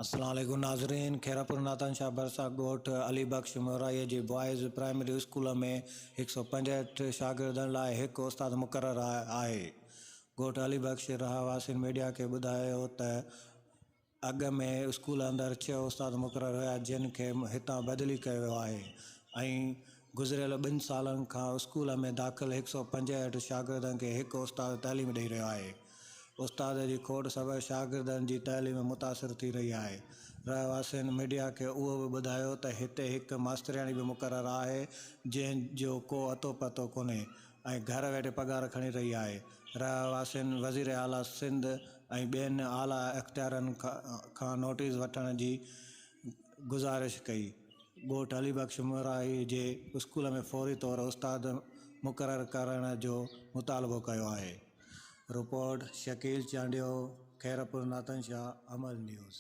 السلام عليڪم ناظرين خيرپور ناتن شاهه ڀرسان ڳوٺ علي بخش مورائي جي بوائز پرائمري اسڪول ۾ 165 شاگردن لاء هڪ استاد مقرر آهي ڳوٺ علي بخش رهواسين ميڊيا کي ٻڌايو ته اڳ ۾ اسڪول اندر ڇهه استاد مقرر هيا جن کي هتان بدلي ڪيو ويو آهي ۽ گذريل ٻن سالن کان اسڪول ۾ داخل 165 شاگردن کي هڪ استاد تعليم ڏئي رهيو آهي. استاد جي کوٽ سبب شاگردن جي تعليم متاثر ٿي رهي آهي. رهواسين ميڊيا کي اهو به ٻڌايو ته هتي هڪ ماسترياڻي به مقرر آهي جنهن جو ڪو اتو پتو ڪونهي ۽ گهر ويٺي پگهار کڻي رهي آهي. رهواسين وزير اعليٰ سنڌ ۽ ٻين اعليٰ اختيارين کان نوٽيس وٺڻ جي گذارش ڪئي. ڳوٺ علي بخش مورائي جي اسڪول ۾ فوري طور استاد مقرر ڪرڻ جو مطالبو ڪيو آهي. Report, Shakeel Chandio, Khairpur Nathan Shah, Amil news.